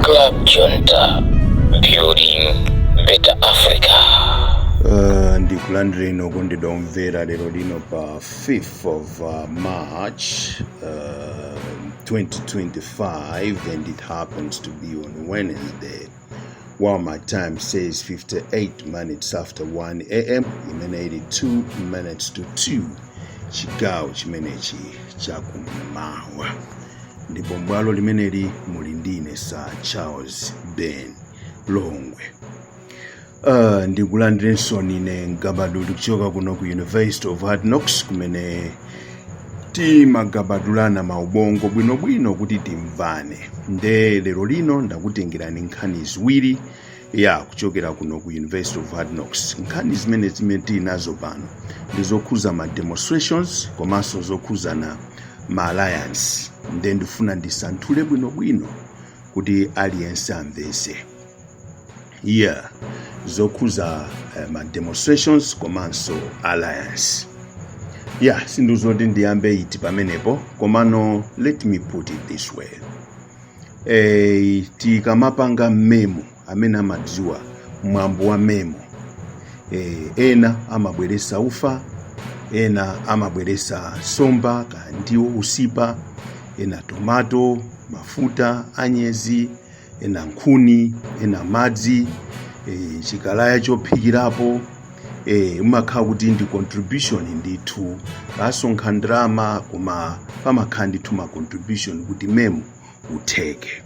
Club Junta, building better Africa. Ndikulandireni okondedwa omvera lero lino pa 5th of March 2025, and it happens to be on Wednesday, while my time says 58 minutes after 1 a.m., imene ili 2 minutes to 2, chigawo chimenechi chakummawa. Ndipo mbwalo limeneli muli ndine, Sir Charles Ben Longwe. Ndikulandirenso ine mgabaduli kuchoka kuno ku University of Hard Knocks, kumene timagabadulana maubongo bwinobwino kuti timvane. Nde lero lino ndakutengerani nkhani ziwiri ya kuchokera kuno ku University of Hard Knocks. Nkhani zimene tili nazo pano ndi zokhuza ma demonstrations komanso zokhuzana ma alliance. Nde ndifuna ndisanthule bwinobwino kuti aliyense amvese, yeah, zokhuza ma demonstrations komanso alliance. Yeah, sindizoti ndiyambe iti pamenepo, komano let me put it this way. Tikamapanga memo, amene amadziwa mwambo wa memo, ena amabweresa ufa, ena amabweresa somba kaya ndiwo, usipa, ena tomato, mafuta anyezi, ena nkhuni, ena madzi, chikalaya chophikirapo. Umakhala kuti ndi contribution ndithu, kasonkha ndalama, koma pamakhala ndithu ma contribution kuti memo utheke.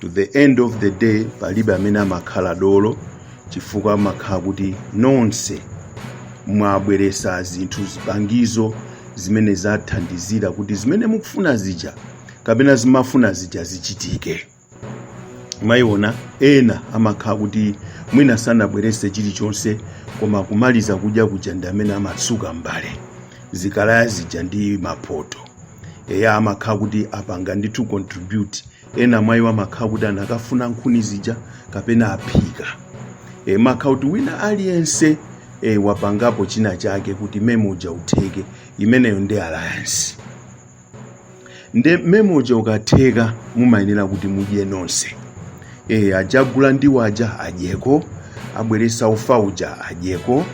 To the end of the day, palibe amene amakhala dolo, chifukwa amakhala kuti nonse mwabweresa zinthu, zipangizo zimene zathandizira kuti zimene mukufuna zija kapena zimafuna zija zichitike. Mwayiona, ena amakhala kuti mwina sanabwerese chilichonse, koma kumaliza kudya kuja ndi amene amatsuka mbale, zikalaya zija ndi mapoto. Eya, amakhala kuti apanga ndithu contribute. Ena mwayiwo amakhala kuti anakafuna nkhuni zija kapena aphika. Makhala kuti wina aliyense wapangapo china chake kuti memo uja utheke. Imeneyo ndi alliance. Nde memo uja ukatheka, mumayenera kuti mudye nonse. Ajagula ndiwo aja adyeko, abweresa ufa uja adyeko,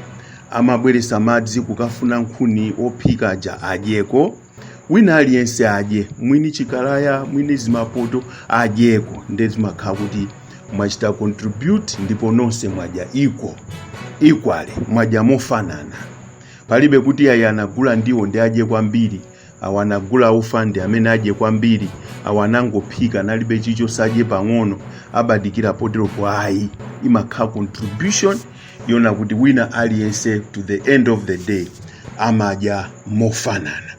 amabweresa madzi kukafuna nkhuni ophika aja adyeko, wina aliyense adye, mwini chikalaya, mwini zimapoto adyeko. Nde zimakhala kuti mwachita contribute ndipo nonse mwadya equally, mwadya mofanana. Palibe kuti ayi, anagula ndiwo ndi adye kwambiri, awa anagula ufa ndi amene adye kwambiri, awa anangophika nalibe chicho sadye pang'ono, abadikira poteropo. Ayi, imakhala contribution yona kuti wina aliyense to the end of the day amadya mofanana.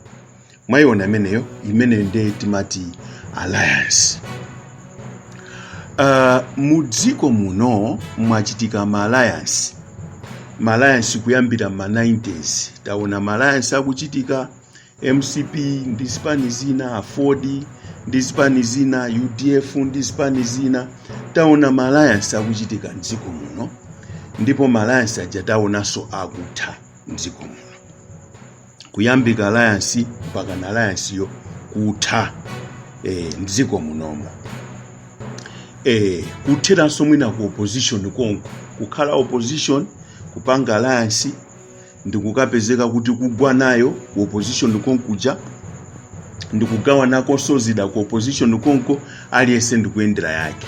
Mwayiona imeneyo? Imeneyo ndiye timati alliance. Mu dziko muno mwachitika ma alliance, ma alliance kuyambira ma 90s. Taona ma alliance akuchitika, MCP ndi zipani zina, AFORD ndi zipani zina, UDF ndi zipani zina. Taona ma alliance akuchitika mdziko muno, ndipo ma alliance aja taonanso akutha mdziko muno, kuyambika alliance mpaka na alliance yo kutha mdziko munomo, kutheranso mwina ku opposition konko, kukhala opposition kupanga alliance ndikukapezeka kuti kugwa nayo ku opposition konkuja, ndikugawanakonso zida ku opposition konko, aliyense ndikuyendera yake.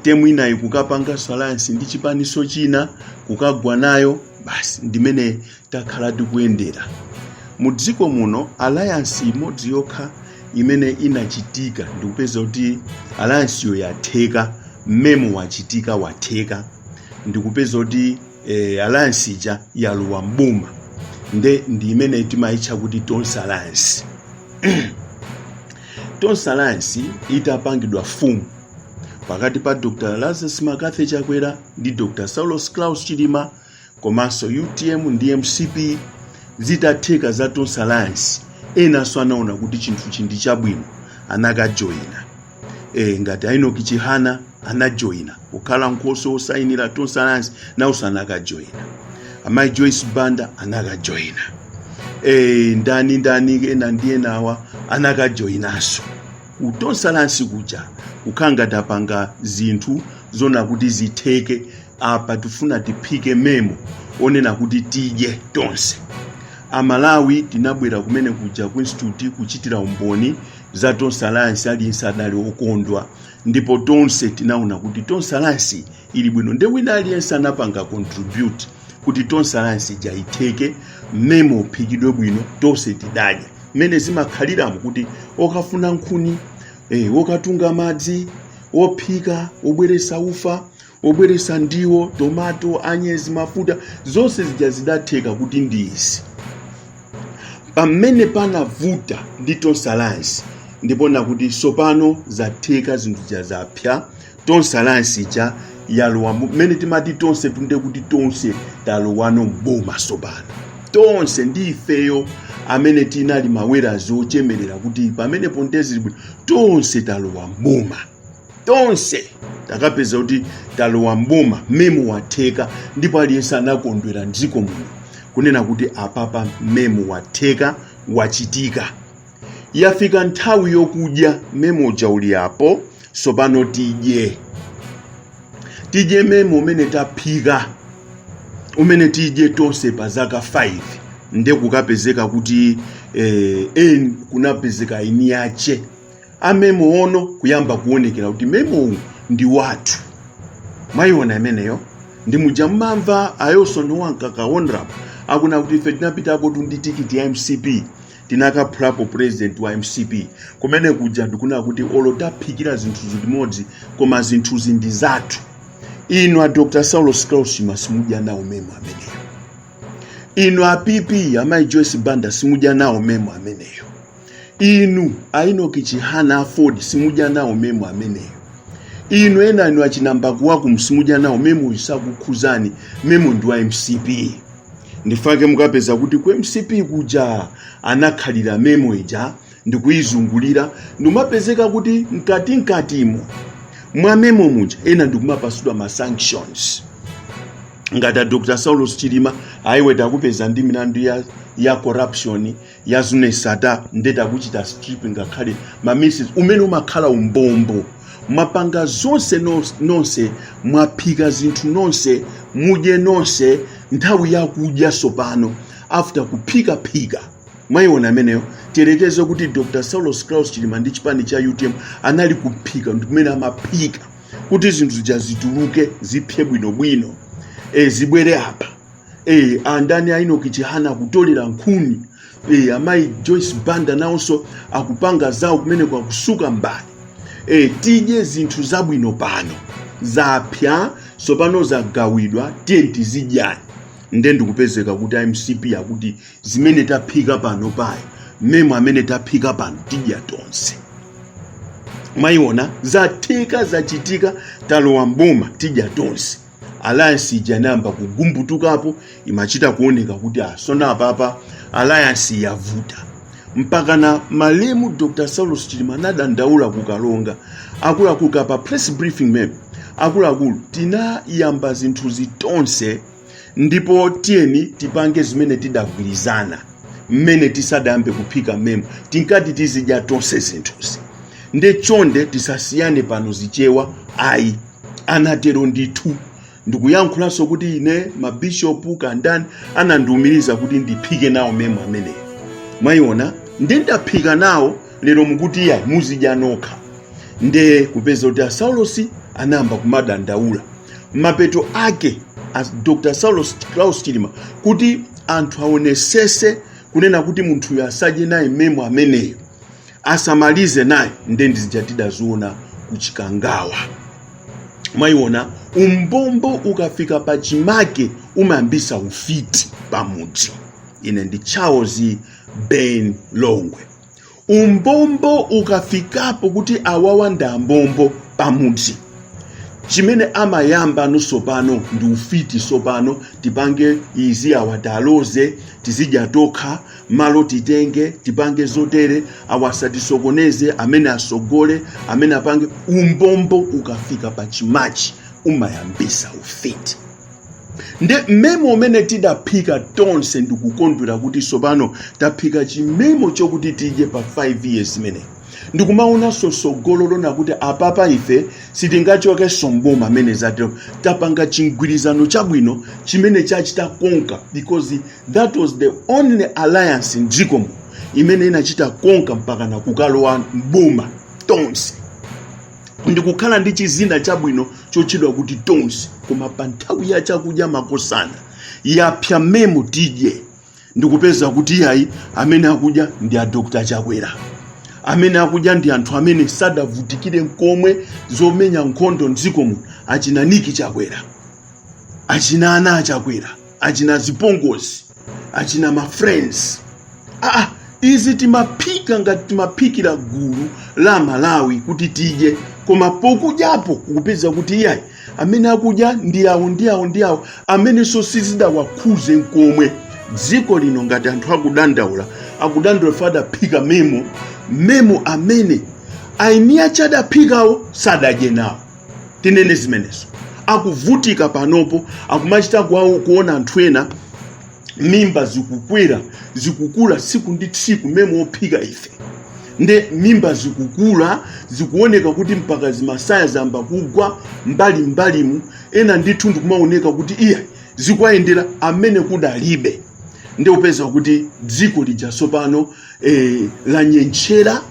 Term inayi kukapanganso alliance ndi chipaniso china, kukagwa nayo. Basi, ndimene takhala tikuyendera mu dziko muno. Alliance imodzi yokha imene inachitika ndikupeza kuti alliance yo yatheka, mmemo wachitika, watheka, ndikupeza kuti alliance ija yalowa mboma, nde ndi imene timayitcha kuti Tonse Alliance. Tonse Alliance itapangidwa form pakati pa Dr Lazarus McCarthy Chakwera ndi Dr Saulos Klaus Chilima komanso UTM ndi MCP, zitatheka za Tonse Alliance, enanso anaona kuti chinthuchi ndi chabwino, anakajoyina. Ngati a Enoch Chihana anajoyina kukhala nkhoso osayinira Tonse Alliance, nawonso anakajoyina. Amayi Joyce Banda anakajoyina. Ndani ndani, ena ndi enawa anakajoyinanso. Ku Tonse Alliance kuja kukhala ngati apanga zinthu zona kuti zitheke. Apa tifuna tiphike memo onena kuti tidye tonse. Amalawi tinabwera kumene kuja ku institute kuchitira umboni za Tonse Alliance. Aliyense adali okondwa, ndipo tonse tinaona kuti Tonse Alliance ili bwino, nde wina aliyense anapanga contribute kuti Tonse Alliance ija itheke, memo uphikidwe bwino, tonse tidadya. Mmene zimakhaliramo kuti okafuna nkhuni, okatunga madzi, ophika, obweresa ufa, obweresa ndiwo, tomato, anyezi, mafuta, zonse zija zidatheka kuti ndi izi. Pamene panavuta ndi Tonse Alliance, ndipona kuti sopano zatheka, zinthu zija zapya, Tonse Alliance ija yalowa. Mmene timati tonse tunde kuti tonse talowano mboma sopano, tonse ndi ifeyo amene tinali mawerazi ochemerera kuti pamenepo ndezili bwino, tonse talowa mboma, tonse takapeza kuti talowa mboma, memo watheka, ndipo aliyense anakondwera mdziko muno kunena kuti apapa memo watheka, wachitika. Yafika nthawi yokudya memo uja uli apo, sopano tidye, tidye memo umene taphika, umene tidye tonse pa zaka 5. Nde kukapezeka kuti kunapezeka eni yache amemo ono kuyamba kuonekera kuti memowu ndi wathu. Mwayiona imeneyo? Ndi muja mmamva ayonso nowankaka honorable akuna kuti ife tinapitako ndi tikiti ya MCP, tinakaphulapo president wa MCP kumene kuja. Ndikunena kuti olo taphikira zinthu limodzi, koma zinthuzi ndi zathu. Inu a Dr Saulos Klaus Chilima simudya nawo memo ameneyo. Inu a PP, amayi Joyce Banda, simudya nawo memo ameneyo. Inu a Enoch Chihana, AFORD, simudya nawo memo ameneyo. Inu ena, inu achinambakuwaku, simudya nawo memo, isakukhuzani. Memo ndi wa MCP. Ndifake mukapeza kuti ku MCP kuja anakhalira memo ija ndikuyizungulira, ndimapezeka kuti mkatimkatimo mwa memo muja ena ndikumapasidwa ma sanctions, ngati a Dr Saulos Chilima, ayiwe takupeza ndi milandu ya corruption ya zunesata, nde takuchita strip ngakhale ma ministries. Umene umakhala umbombo. Mwapanga zonse nonse, mwaphika zinthu nonse, mudye nonse. Nthawi yakudya sopano after kuphikaphika, mwayiona ameneyo? Tiyerekeze kuti Dr Saulos Klaus Chilima ndi chipani cha UTM anali kuphika, ndi kumene amaphika kuti zinthu zija zituluke, zipye bwinobwino, zibwere apa. Andani, a Enoch Chihana akutolera nkhuni, amayi Joyce Banda nawonso akupanga zawo kumeneko, akusuka mbali, tidye zinthu zabwino pano. Zapya sopano, zagawidwa, tiye tizidyani. Nde ndikupezeka kuti MCP akuti zimene taphika pano payo, memo amene taphika pano, tidya tonse. Mwayiona? Zatheka, zachitika, talowa mboma, tidya tonse. Alliance ija inayamba kugumbutukapo, imachita kuoneka kuti asona apapa alliance yavuta, mpaka na malemu Dr Saulos Chilima anadandaula kukalonga akuluakulu kapa press briefing memo: "Akuluakulu, tinayamba zinthuzi tonse, ndipo tiyeni tipange zimene tidagwirizana mmene tisadayambe kuphika memo. Tinkati tizidya tonse zinthuzi, nde chonde tisasiyane pano zichewa." Ayi, anatero ndithu. Ndikuyankhulanso kuti ine mabishopu kandani anandiumiriza kuti ndiphike nawo memo ameneyo. Mwayiona? Ndi ndaphika nawo, lero mukuti iya, muzidya nokha. Nde kupeza kuti asaulosi anayamba kumadandaula. Mapeto ake Dr Saulos Klaus Chilima, kuti anthu aonesese kunena kuti munthuyo asadye naye memo ameneyo, asamalize naye, nde ndizija tidaziona kuchikangawa. Mwayiona? Umbombo ukafika pa chimake umayambisa ufiti pamudzi. Ine ndi Charles Ben Longwe. Umbombo ukafikapo kuti awawa ndi ambombo pamudzi, chimene amayamba sopano ndi ufiti. Sopano tipange izi, awa taloze, tizidya tokha, malo titenge, tipange zotere, awa asatisokoneze, amene asogole, amene apange. Umbombo ukafika pa chimachi umayambisa ufiti. Nde mmemo umene tidaphika tonse, ndikukondwera kuti sopano taphika chimemo chokuti tidye pa 5 years imeneyi. Ndikumaonanso sogolo lona kuti apapa ife sitingachokenso mboma amene zatero. Tapanga chigwirizano chabwino chimene chachita conquer, because that was the only alliance mdzikomo imene inachita conquer mpaka na kukalowa mboma Tonse, ndikukhala ndi chizina chabwino chotchedwa kuti Tonse. Koma pa nthawi ya chakudya, makosana, yapsa memo tidye, ndikupeza kuti iyayi, amene akudya ndi a Dr Chakwera, amene akudya ndi anthu amene sadavutikire nkomwe zomenya nkhondo mdziko muno, achina Niki Chakwera, achina ana aChakwera, achina zipongozi, achina ma friends. Aa, izi timaphika ngati timaphikira gulu la Malawi kuti tidye, koma pokudyapo kukupeza kuti iyayi, amene akudya ndi awo, ndi awo, ndi awo amenenso sizidawakhuze nkomwe. Dziko lino, ngati anthu akudandaula, akudandaula ife adaphika memo, memo amene aini achadaphikawo sadadye nawo. Tinene zimenezo, akuvutika panopo, akumachita kwawo kuona anthu ena mimba zikukwera, zikukula tsiku ndi tsiku. Memo ophika ife, nde mimba zikukula, zikuoneka kuti mpaka zimasaya zamba kugwa mbali mbalimu. Ena ndithu ndikumaoneka kuti iya, zikuwayendera amene kudalibe. Ndi upeza kuti dziko lija tsopano lanyenchera,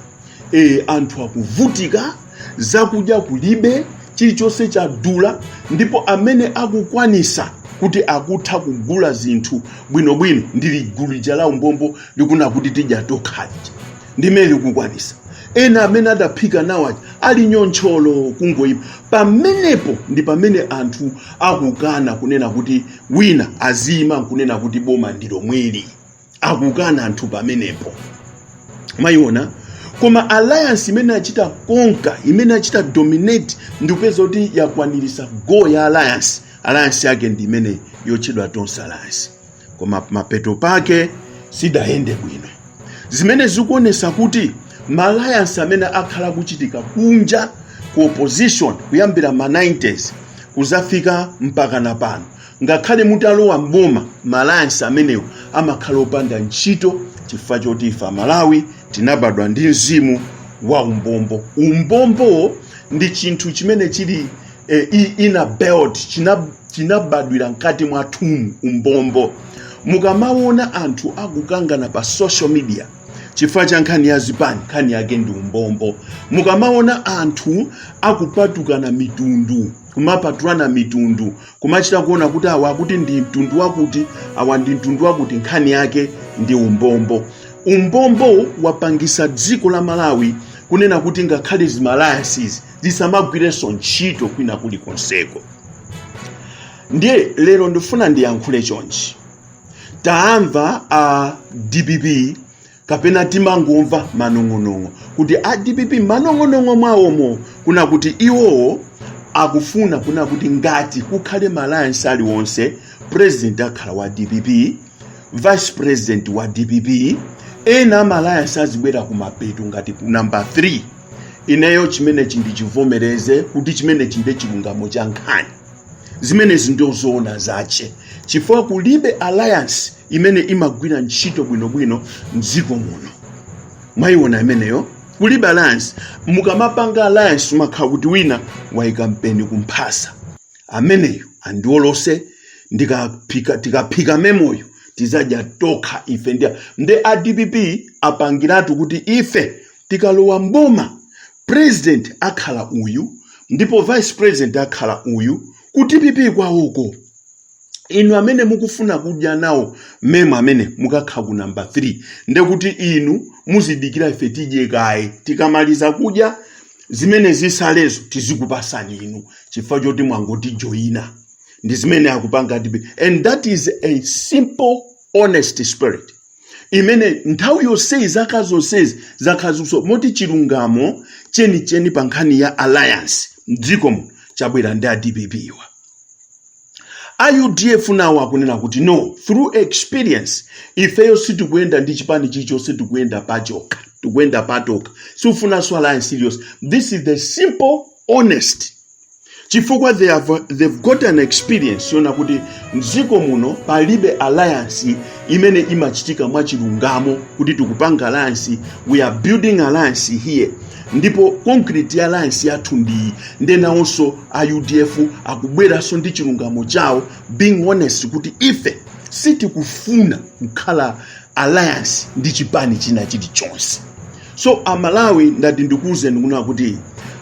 anthu akuvutika, zakudya kulibe, chilichonse chadula, ndipo amene akukwanisa kuti akutha kugula zinthu bwinobwino ndi ligulu lija la umbombo likuna kuti tidya tokhalija, ndimene likukwanisa. Ena amene adaphika nawo aja ali nyontcholo kungoyipa. Pamenepo ndi pamene anthu akukana kunena kuti wina aziyima nkunena kuti boma ndi lomweli. Akukana anthu pamenepo, mayiona. Koma alliance imene achita conquer, imene achita dominate, ndikupeza kuti yakwanirisa goal ya alliance, alliance yake ndi imene yotchedwa Tonse Alliance. Koma mapeto pake sidayende bwino, zimene zikuonesa kuti ma alliance amene akhala kuchitika kunja ku opposition kuyambira ma 90s kuzafika mpaka na pano, ngakhale mutalowa mboma, ma alliance amenewo amakhala opanda ntchito, chifukwa choti ife Amalawi tinabadwa ndi mzimu wa umbombo. Umbombo ndi chinthu chimene chili inbuilt, chinabadwira mkati mwathumu umbombo. Mukamaona anthu akukangana pa social media chifukwa cha nkhani ya zipani, nkhani yake ndi umbombo. Mukamaona anthu akupatukana mitundu, kumapatulana mitundu, kumachita kuona kuti awa akuti ndi mtundu wakuti, awa ndi mtundu wakuti, nkhani yake ndi umbombo. Umbombo wapangisa dziko la Malawi kunena kuti ngakhale zima alliances zisamagwirenso ntchito kwina kulikonseko. Ndiye lero ndifuna ndiyankhule chonchi. Taamva a DPP, kapena timangomva manong'onong'o kuti a DPP manong'onong'o mwawomo kuna kuti iwowo akufuna kuna kuti ngati kukhale ma alliance aliwonse, president akhala wa DPP, vice president wa DPP, ena ama alliance azibwera kumapeto ngati ku number 3. Ineyo chimenechi ndichivomereze kuti chimenechi ndi chilungamo cha nkhani. Zimenezi ndio zoona zache, chifukwa kulibe alliance imene imagwira ntchito bwinobwino mdziko muno. Mwayiona imeneyo? Kulibe alliance. Mukamapanga alliance, umakhala kuti wina wayika mpeni kumphasa, ameneyo andiolose, ndikaphika, tikaphika memoyo tizadya tokha ife. Ndi nde a DPP apangiratu kuti ife tikalowa mboma, president akhala uyu ndipo vice president akhala uyu ku DPP kwawoko. Inu amene mukufuna kudya nawo memo amene mukakhala ku number 3, ndekuti inu muzidikira ife tidye kaye, tikamaliza kudya zimene zisalezo tizikupasani inu, chifukwa choti mwangotijoyina. Ndi zimene akupanga DPP, and that is a simple honest spirit imene nthawi yonseyi, zaka zonsezi zakhazuso moti chilungamo chenicheni pa nkhani ya alliance mdzikomo chabwera ndi a DPP wa. A UDF nawo akunena kuti no, through experience ifeyo sitikuyenda ndi chipani chilichonse, tikuyenda pachokha, tikuyenda patokha, sikufunanso alliance iliyonse. This is the simple honest. Chifukwa they've got an experience yona kuti mdziko muno palibe alliance imene imachitika mwachilungamo, kuti tikupanga alliance, we are building alliance here, ndipo concrete ya alliance yathu ndi ndenawonso a UDF akubweranso ndi chilungamo chawo, being honest kuti ife sitikufuna kukhala alliance ndi chipani china chilichonse. So Amalawi, ndati ndikuwuzeni kuna kuti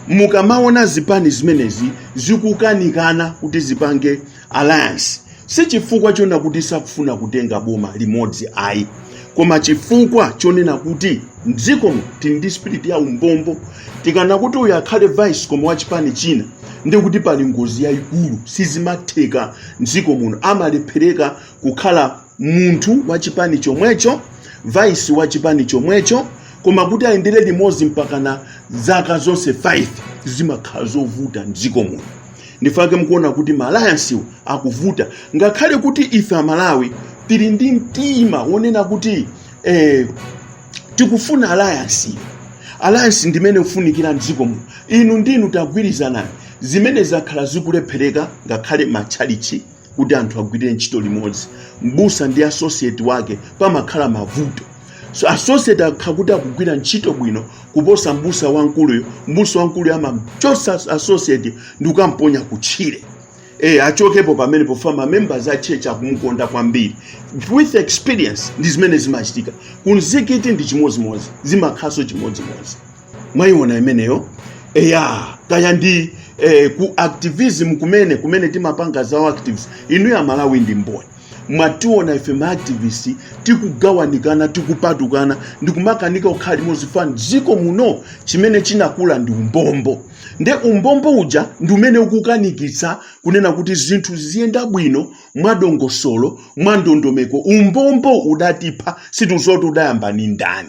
mukamaona zipani zimenezi zikukanikana kuti zipange alliance, si chifukwa chona kuti sakufuna kutenga boma limodzi ayi, koma chifukwa chonena kuti mdzikomo tili ndi spirit ya umbombo. Tikana kuti uyu akhale vice koma wa chipani china, ndikuti pali ngozi yayikulu. Sizimatheka mdziko muno, amalephereka kukhala munthu wa chipani chomwecho, vice wa chipani chomwecho, koma kuti ayendere limodzi mpakana zaka zonse 5 zimakhala zovuta mdziko muno. Ndifake mukuona kuti ma alliance akuvuta, ngakhale kuti ife Amalawi tili ndi mtima wonena kuti tikufuna alliance. Alliance ndimene kufunikira mdziko muno. Inu ndinu tagwirizanani, zimene zakhala zikulephereka. Ngakhale matchalichi, kuti anthu agwirire ntchito limodzi, mbusa ndi associate wake, pamakhala mavuto. So associate akha kuti akugwira ntchito bwino kuposa mbusa wamkuluyo, mbusa wamkuluyo amamchosa associate ndi kukamponya kutchire, achokepo pamene pofa ma members a church akumukonda kwambiri. With experience ndi zimene zimachitika. Kumzikiti ndi chimodzimodzi, zimakhaso chimodzimodzi. Mwayiona imeneyo? Eya, kaya ndi ku activism kumene timapanga zawo activism, inu ya Malawi ndi mboni, mwationa ife ma activist tikugawanikana, tikupatukana, ndikumakanika kukhala limodzi. Fa dziko muno chimene chinakula ndi umbombo, nde umbombo uja ndi umene ukukanikitsa kunena kuti zinthu ziyenda bwino mwadongosolo, mwa ndondomeko. Umbombo udatipha, situzoti udayamba ni ndani,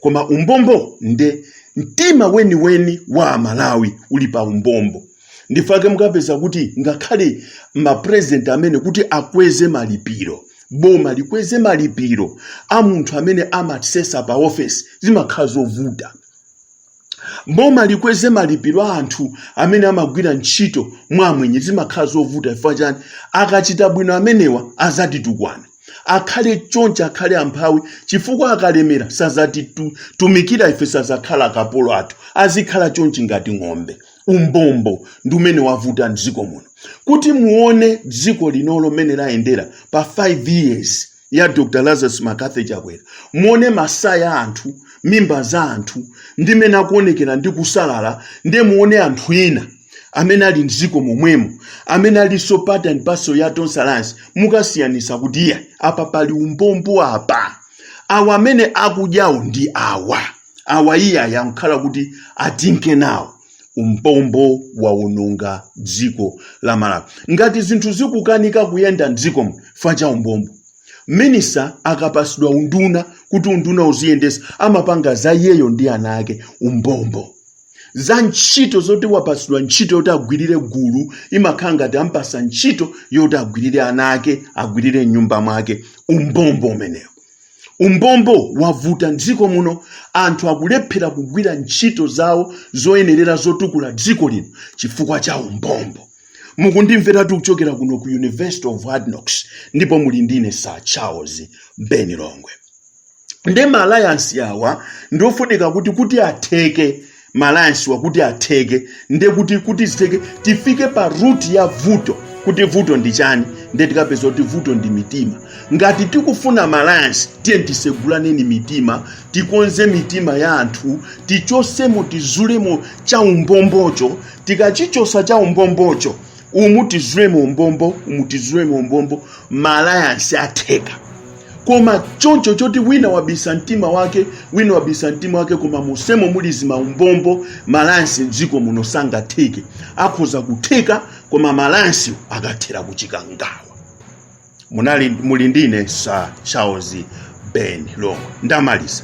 koma umbombo nde mtima weniweni wa Amalawi uli pa umbombo. Ndifake mukapeza kuti ngakhale mapresident amene kuti akweze malipiro, boma likweze malipiro a munthu amene amasesa pa ofesi, zimakhala zovuta. Boma likweze malipiro a anthu amene amagwira ntchito mwamwenye, zimakhala zovuta. Chifukwa chani? Akachita bwino amenewa azatitukwana, akhale choncho, akhale amphawi, chifukwa akalemera sazatitumikira ife, sazakhala akapolo athu, azikhala chonchi ngati ng'ombe. Umbombo ndi umene wavuta mdziko muno. Kuti muone dziko linolo mmene layendera pa 5 years ya Dr Lazarus McCarthy Chakwera, muone masaya anthu, mimba za anthu ndi mmene akuonekera ndi kusalala, ndiye muone anthu ena amene ali mdziko momwemo, amene alinso part and parcel ya Tonse Alliance, mukasiyanisa kuti iya, apa pali umbombo apa, awa amene akudyawo ndi awa, awa iya yankhala kuti atinke nawo. Umbombo waononga dziko la Malawi. Ngati zinthu zikukanika kuyenda mdzikomo fa cha umbombo, minister akapasidwa unduna kuti unduna uziyendesa, amapanga za iyeyo ndi ana ake. Umbombo. Za ntchito zoti wapasidwa ntchito yoti agwirire gulu, imakhala ngati ampasa ntchito yoti agwirire ana ake, agwirire mnyumba mwake. Umbombo umenewo, umbombo wavuta mdziko muno. Anthu akulephera kugwira ntchito zawo zoyenerera zotukula dziko lino chifukwa cha umbombo. Mukundimveratu kuchokera kuno ku University of Hard Knocks, ndipo muli ndine Sir Charles Ben Longwe. Nde ma alliance awa ndiofunika kuti atheke. Ma alliance wa kuti atheke, nde kuti zitheke tifike pa root ya vuto, kuti vuto ndi chani. Nde tikapeza kuti vuto ndi mitima. Ngati tikufuna ma alliance, tiye tisegulaneni mitima, tikonze mitima ya anthu, tichosemo, tizulemo cha umbombocho. Tikachichosa cha umbombocho, umu tizulemo umbombo, umu tizulemo umbombo, ma alliance atheka. Koma choncho choti wina wabisa mtima wake, wina wabisa mtima wake, koma musemo muli zimaumbombo, ma alliance mdziko muno sangatheke. Akhoza kutheka, koma ma alliance akathera kuchikangawa. Munali muli ndine Sir Charles Ben Longwe. Ndamaliza.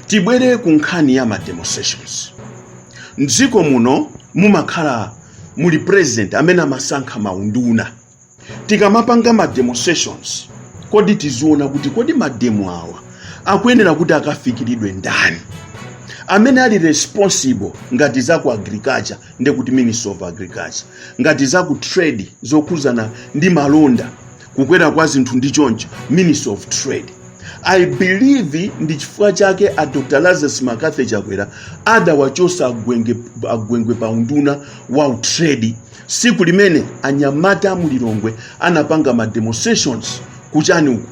Tibwere ku nkhani ya ma demonstrations. Mdziko muno mumakhala muli president amene amasankha maunduna. Tikamapanga ma demonstrations, kodi tiziona kuti kodi ma demo awa akuyenera kuti akafikiridwe ndani? Amene ali responsible, ngati za ku agriculture, ndekuti Minister of Agriculture; ngati za ku trade, zokhuzana ndi malonda, kukwera kwa zinthu ndi choncho, Minister of Trade. I believe ndi chifukwa chake a Dr Lazarus McCarthy Chakwera adawachosa a Gwengwe pa unduna wa trade siku limene anyamata amulilongwe anapanga ma demonstrations kuchani uku,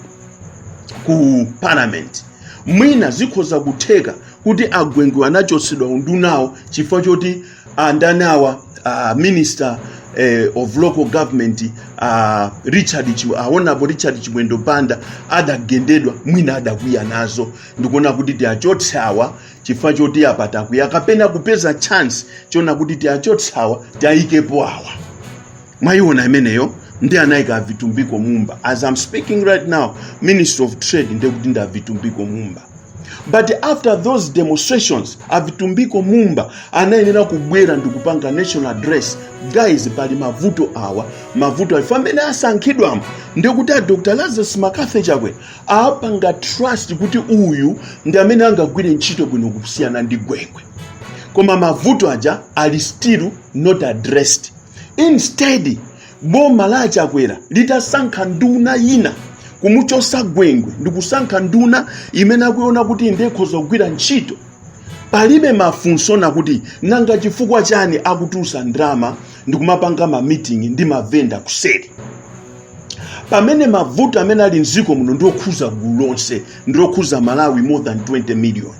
ku Parliament. Mwina zikhoza kutheka kuti a Gwengwe anachotsedwa undunawo chifukwa choti andani awa, Minister of Local Government, Honorable Richard Chimwendo Banda, adagendedwa. Mwina adakwiya nazo ndikuona kuti tiachotse awa chifukwa choti apa takwiya, kapena kupeza chance chona kuti tiachotse awa, tiayikepo awa. Mwayiona imeneyo? Ndi anayika Vitumbiko Mumba. As I'm speaking right now, Minister of Trade ndekuti ndi Vitumbiko Mumba. But after those demonstrations, aVitumbiko Mumba anayenera kubwera ndikupanga national address: "Guys, pali mavuto awa, mavuto awa." Amene asankhidwamo ndikuti a Dr Lazarus McCarthy Chakwera apanga trust kuti uyu ndi amene angagwire ntchito bwino kusiyana ndi Gwengwe, koma mavuto aja ali still not addressed. Instead, boma la Chakwera litasankha nduna ina, kumuchosa Gwengwe ndikusankha nduna imene akuiona kuti ndekhoza kugwira ntchito, palibe mafunso nakuti nanga chifukwa chani akutulutsa ndalama ndikumapanga ma meeting ndi mavenda kuseri, pamene mavuto amene ali mdziko muno ndiokhuza gulu lonse, ndiokhuza Malawi more than 20 million?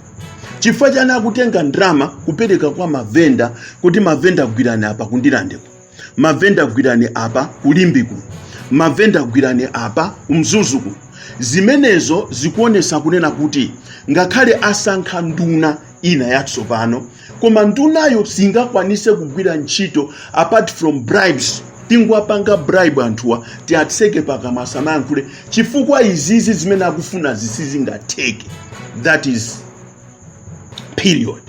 Chifukwa chani akutenga ndalama kupereka kwa mavenda kuti mavenda gwirani apa kundilandeko, mavenda gwirani apa kulimbiku, mavenda gwirani apa kumzuzuku? Zimenezo zikuonesa kunena kuti ngakhale asankha nduna ina yatsopano, koma ndunayo singakwanise kugwira ntchito apart from bribes. Tingwapanga bribe anthuwa, tiatseke pakamwa asamayankhule, chifukwa izizi zimene akufuna zisizingatheke. That is period.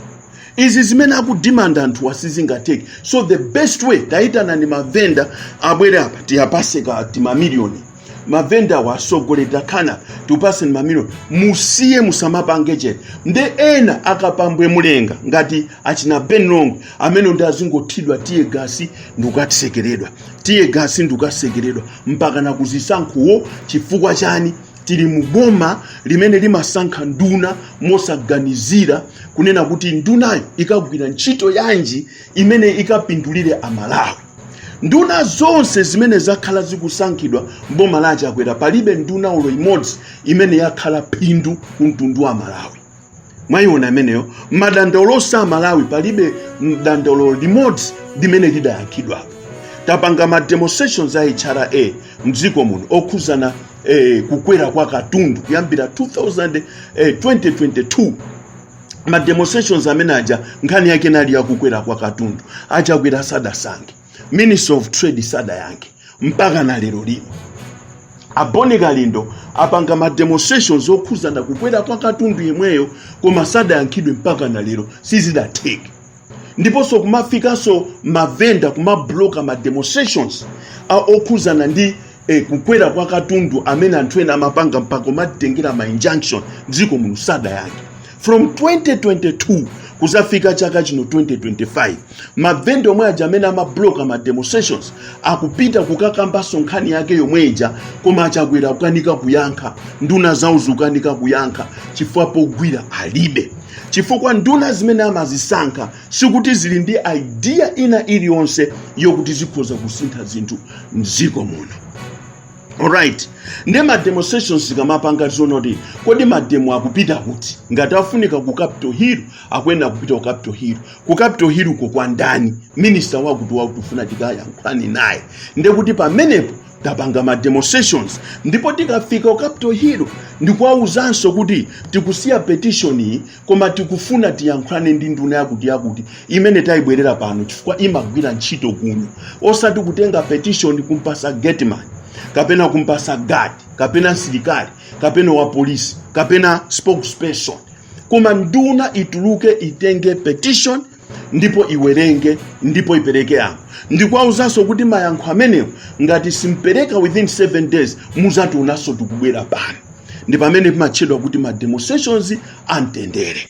Izi zimene akudimanda anthuwa sizingatheke, so the best way, tayitanani mavenda abwere apa, tiyapase ka timamiliyoni. Mavenda wasogolera khana, tiupaseni mamiliyoni, musiye, musamapange chete. Nde ena akapambwe mulenga ngati achina Ben Longwe amene ndi azingothidwa tear gas ndikukatsekeredwa, tear gas ndikukasekeredwa mpaka na kuzisankhuwo. Chifukwa chani? Tili mu boma limene limasankha nduna mosaganizira kunena kuti ndunayo ikagwira ntchito yanji imene ikapindulire Amalawi. Nduna zonse zimene zakhala zikusankhidwa mboma la Chakwera, palibe nduna ulo imodzi imene yakhala phindu ku mtundu wa Malawi. Mwayiona imeneyo? Madandaulo onse a Malawi, palibe dandaulo limodzi limene lidayankhidwapo. Tapanga ma demonstrations a HRA mdziko muno okhuzana kukwera kwa katundu kuyambira 2000, 2022. Ma demonstrations amene aja, nkhani yake nali yakukwera kwa katundu. Achakwera sadasankhe Minister of Trade, sadayankhe mpaka na lero lino. Aboni Kalindo apanga ma demonstrations okhuzana kukwera kwa katundu yemweyo, koma sadayankhidwe mpaka na lero, sizidatheke. Ndiponso kumafikanso mavenda kumabloka ma demonstrations okhuzana ndi kukwera kwa katundu amene anthu ena amapanga, mpaka kumatengera ma injunction dziko muno, sadayankhe. From 2022 kuzafika chaka chino 2025, mavenda omwe aja amene amabloka ma demonstrations akupita kukakambanso nkhani yake yomwe ija, koma Achakwera kukanika kuyankha, nduna zawo zikukanika kuyankha chifukwa pogwira alibe, chifukwa nduna zimene amazisankha sikuti zili ndi idea ina iliyonse yokuti zikhoza kusintha zinthu mdziko muno. Alright, nde ma demonstrations zikamapanga zonoti, kodi ma demo akupita kuti? Ngati afunika ku Capitol Hill, akuyenera kupita ku Capitol Hill. Ku Capitol Hill uko kwa ndani? Minister wakuti wakuti ufuna tikayankhulani naye. Ndekuti pamenepo tapanga ma demonstrations, ndipo tikafika ku Capitol Hill ndikuwawuzanso kuti tikusiya petition iyi, koma tikufuna tiyankhulane ndi nduna yakuti yakuti imene tayibwerera pano, chifukwa imagwira ntchito kuno, osati kutenga petition kumpasa gateman, kapena kumpasa guard, kapena msilikali, kapena wa polisi, kapena spokesperson, koma nduna ituluke, itenge petition ndipo iwerenge ndipo ipereke yankho. Ndikuwawuzanso kuti mayankho amenewo ngati simpereka within 7 days, muzationanso tikubwera pano. Ndi pamene pimatchedwa kuti ma demonstrations amtendere.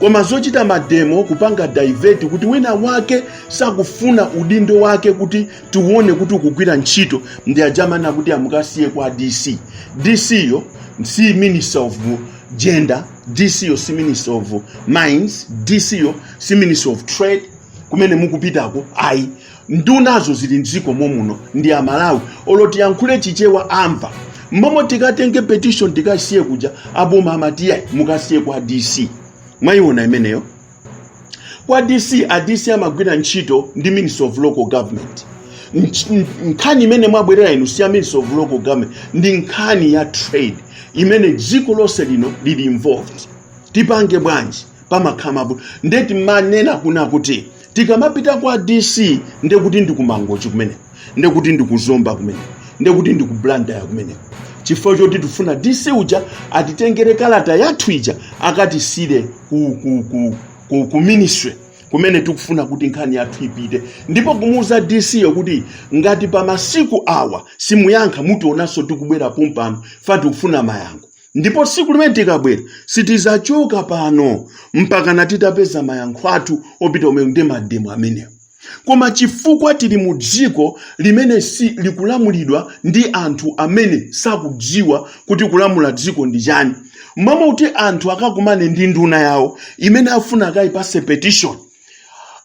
Koma zochita mademo, kupanga divert kuti wina wake sakufuna udindo wake kuti tione kuti ukugwira ntchito, ndi ajamana kuti amukasiye kwa DC. DC yo si Minister of Gender, DC yo si Minister of Mines, DC yo si Minister of Trade kumene mukupitako, ayi. Ndunazo zili mdziko momuno, ndi Amalawi. Olo tiyankhule Chichewa amva. Momwe tikatenge petition tikasiye kuja, aboma amati yayi, mukasiye kwa DC. Mwayiona imeneyo? Kwa DC, a DC amagwira ntchito ndi Minister of Local Government. Nkhani imene mwabwerera inu si ya Minister of Local Government, ndi nkhani ya trade imene dziko lonse lino lili involved. Tipange bwanji? Pamakhala mavuto. Ndeti manena kuna kuti tikamapita kwa DC, ndekuti ndikumangochi kumeneko, ndekuti ndikuzomba kumeneko, ndekuti ndikublantyre kumeneko, chifukwa choti tifuna DC uja atitengere kalata yathu ija akatisire ku ministry kumene tikufuna kuti nkhani yathu ipite. Ndipo kumuuza DC yo kuti ngati pa masiku awa simuyankha, mutionanso tikubwera pompano, fa tikufuna mayankho. Ndipo tsiku limene tikabwera, sitizachoka pano mpakana titapeza mayankho athu opita umene ndi mademo amenewo. Koma chifukwa tili mu dziko limene si likulamulidwa ndi anthu amene sakudziwa kuti kulamula dziko ndi chani, momwe kuti anthu akakumane ndi nduna yawo imene afuna akayipase petition,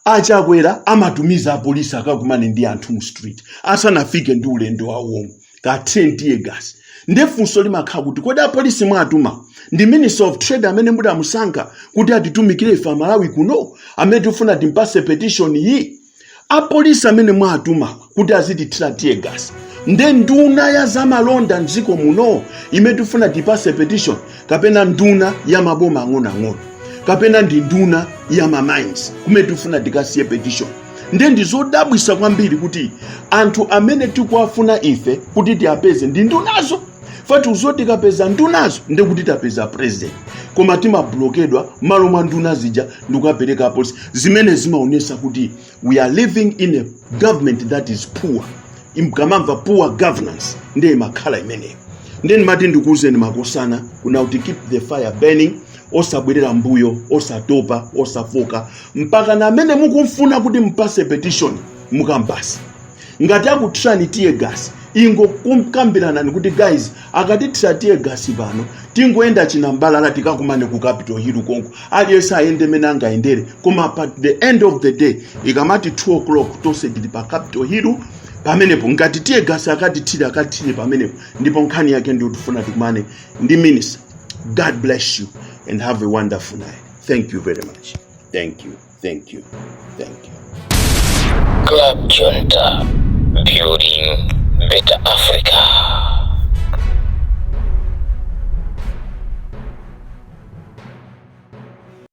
Achakwera amatumiza apolisi akakumane ndi anthu mu street asanafike ndi ulendo wawomo ka 10 tear gas. Ndiye funso limakhala kuti, kodi apolisi mwatuma ndi Minister of Trade amene mudamusankha kuti atitumikire ife Amalawi kuno, amene tifuna timpase petition iyi? Apolisi amene mwatuma kuti azitithira tear gas nde nduna ya zamalonda mdziko muno imene tifuna tipase petition, kapena nduna ya maboma ang'onoang'ono, kapena ndi nduna ya mamines kumene tifuna tikasiye petition? Nde ndi zodabwisa kwambiri kuti anthu amene tikuwafuna ife kuti tiapeze ndi ndunazo. Fati uzoti tikapeza ndunazo ndekuti tapeza president, koma timablokedwa malo mwa nduna zija ndikukapereka apolisi, zimene zimaonesa kuti we are living in a government that is poor. Mkamamva poor governance, ndiye imakhala imeneyo. Ndiye ndimati ndikuwuzeni makosana kuna kuti keep the fire burning, osabwerera mbuyo, osatopa, osafoka, mpaka na amene mukumfuna kuti mpase petition mukampase. Ngati akuthirani tear gas, ingokambiranani kuti, "Guys, akatithira tear gas pano, tingoyenda chinambalala, tikakumane ku Capitol Hill konko. Aliyense ayende mene angayendere, koma pa the end of the day, ikamati 2 o'clock, tonse tili pa Capitol Hill pamenepo. Ngati tear gas akatithire, akatithire pamenepo. Ndipo nkhani yake ndiyo tifuna tikumane ndi minister." God bless you and have a wonderful night. Thank you very much. Thank you, thank you, thank you. Club Junta, building better Africa.